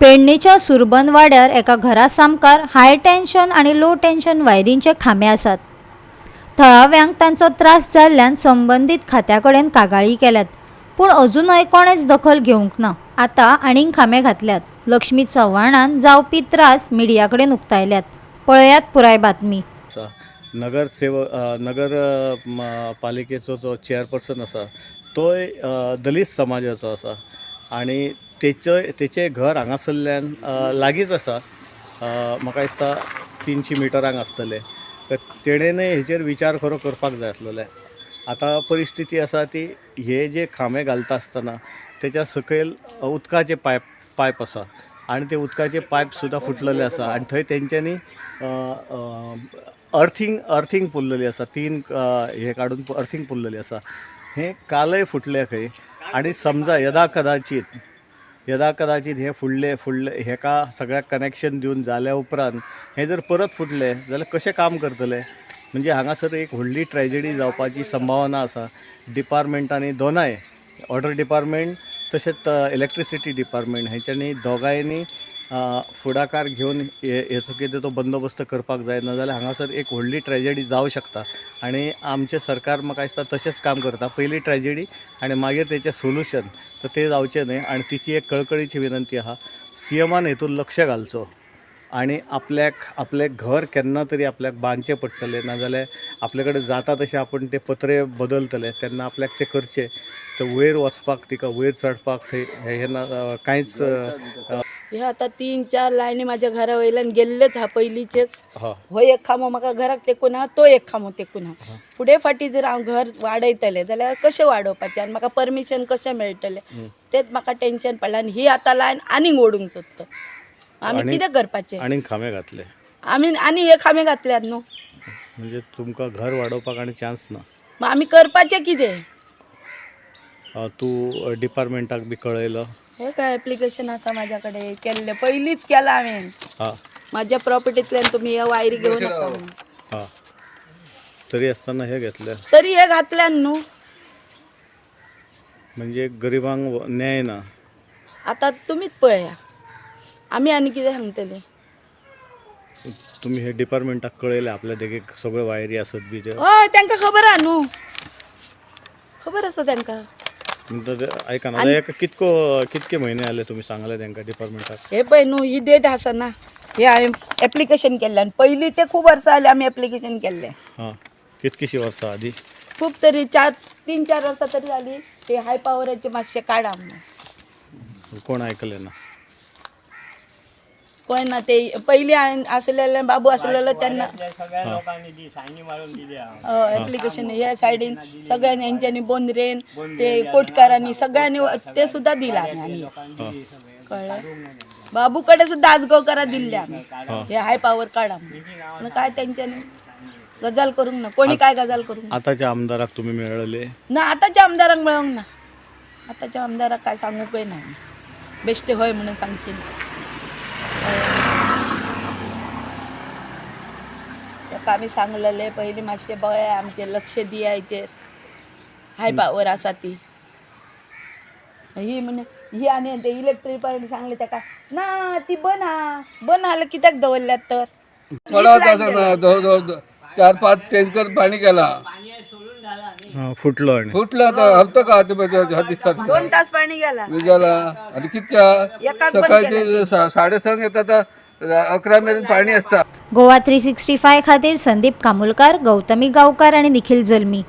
पेडणेच्या सुरबन वाड्यार एका घरा सामकार हाय टेन्शन आनी लो टेन्शन वायरींचे खांबे आसात. थळाव्यांक तांचो त्रास जाल्ल्यान संबंदीत खात्या कडेन कागाळी केल्यात, पूण अजुनय कोणेच दखल घेवंक ना. आतां आनीक खांबे घातल्यात. लक्ष्मी चव्हाणान जावपी त्रास मिडिया कडेन उक्तायल्यात. पळयात पुराय बातमी. आसा नगरसेवक नगर पालिकेचो जो चेअरपर्सन आसा तोय दलीत समाजाचो आसा आनी तेचो तेचें घर हांगासरल्यान लागींच आसा. म्हाका दिसता 300 मिटरांक आसतलें. तर तेणेनय हेचेर विचार खरो करपाक जाय आसलेलें. आतां परिस्थिती आसा ती हे जे खांबे घालता आसतना तेच्या सकयल उदकाचे पायप आसा आनी ते उदकाचे पायप सुद्दां फुटलेले आसा आनी थंय तेंच्यांनी अर्थिंग पुरलेली आसा. 3 हे काडून अर्थिंग पुरलेली आसा. हें कालय फुटलें खंय आनी समजा यदा कदाचीत हें फुडलें फुडलें हेका सगळ्याक कनेक्शन दिवन जाल्या उपरांत हें जर परत फुटलें जाल्यार कशें काम करतले? म्हणजे हांगासर एक व्हडली ट्रेजडी जावपाची संभावना आसा. डिपार्टमेंटांनी दोनाय वॉटर डिपार्टमेंट तशेंच इलेक्ट्रिसिटी डिपार्टमेंट हेंच्यांनी दोगांयनी फुडाकार घेवन हेचो कितें तो बंदोबस्त करपाक जाय. नाजाल्यार हांगासर एक व्हडली ट्रेजडी जावं शकता आनी आमचें सरकार म्हाका दिसता तशेंच काम करता. पयली ट्रेजडी आनी मागीर तेचें सोल्युशन, तर तें जावचें न्हय. आनी तिची एक कळकळीची विनंती आहा, सीएमान हेतून लक्ष घालचो आनी आपल्याक आपलें घर केन्ना तरी आपल्याक बांदचें पडटलें, नाजाल्यार आपले कडेन जाता तशें आपूण ते पत्रे बदलतले तेन्ना आपल्याक तें करचें. तर वयर वचपाक तिका वयर चडपाक थंय हें ना कांयच. हे आता 3-4 लायनी माझ्या घरा वयल्यान गेल्लेच हा पयलींचेच. हो एक खांबो म्हाका घराक तेकून हा, तो एक खांबो तेकून हा. फुडें फाटीं जर हांव घर वाडयतलें जाल्यार कशें वाडोवपाचें आनी म्हाका परमिशन कशें मेळटलें तेंच म्हाका टेन्शन पडलां. आनी ही आतां लायन आनीक ओडूंक सोदता. आमी कितें करपाचें? आनीक खांबे घातले आमी आनी हे खांबे घातल्यात न्हू. म्हणजे तुमकां घर वाडोवपाक आनी चान्स ना. मग आमी करपाचें कितें? तूं डिपार्टमेंटाक बी कळयलो? हे काय एप्लिकेशन आसा माझ्या कडेन केल्लें, पयलींच केलां हांवें. माझ्या प्रॉपर्टींतल्यान तुमी हे वायरी घेवं नाका म्हणून. तरी आसतना हे घेतले. तरी हे घातल्यान न्हू. म्हणजे गरिबांक न्याय ना. आता तुमीच पळया, आमी आनी कितें सांगतले? तुमी हे डिपार्टमेंटाक कळयलें आपल्या देगेक सगळ्यो वायरी आसत बी ते? हय, तांकां खबर आहा न्हू, खबर आसा तांकां. म्हणटा आयका ना, हेका कितको कितके म्हयने जाले तुमी सांगले तांकां डिपार्टमेंटाक? हे पळय न्हू, ही डेट आसा ना, हे हांवें एप्लिकेशन केल्लें आनी पयलीं ते खूब वर्सां जालीं आमी एप्लिकेशन केल्लें. कितकीशीं वर्सां आदी? खूब तरी 3-4 वर्सां तरी जालीं. ते हाय पावराचे मातशें काडा म्हणून. कोण आयकलें ना? कोण ना. ते पयलीं हांवें आसलेले बाबू आसलेलो तेन्ना एप्लिकेशन ह्या सायडीन सगळ्यांनी हेंच्यांनी बोंद्रेन ते कोटकारांनी सगळ्यांनी ते सुद्दां दिलां आमी. आनी कळ्ळें, बाबू कडेन सुद्दां आजगांवकारा दिल्ले आमी हे हाय पावर काडा म्हणून. काय तेंच्यांनी गजाल करूंक ना, कोणी काय गजाल करूंक ना. आतांच्या आमदाराक तुमी मेळ्ळले? ना, आतांच्या आमदारांक मेळोंक ना. आतांच्या आमदाराक काय सांगूकय ना, बेश्टे हय म्हणून सांगची ना. ताका आमी सांगलेले पयलीं मातशें बळ्या आमचें लक्ष दियाचेर, हाय पावर आसा ती ही म्हण ही. आनी ते इलेक्ट्रीक डिपार्टमेंट सांगले ताका ना ती बंद आहा. बंद आहा कित्याक दवरल्यात तर? पडत आसा ना, जवळ जवळ 4-5 टँकर पाणी गेला. फुटलो आनी फुटलं आता हप्तो का दिसतात. 2 तास पाणी गेला. गेला आणि कितक्या एकाक बंद. सकाळचे 6:30 येतात, 11 मेरेन पाणी असता. गोवा 365 खातीर संदीप कामुलकार, गौतमी गांवकार आनी निखिल जल्मी.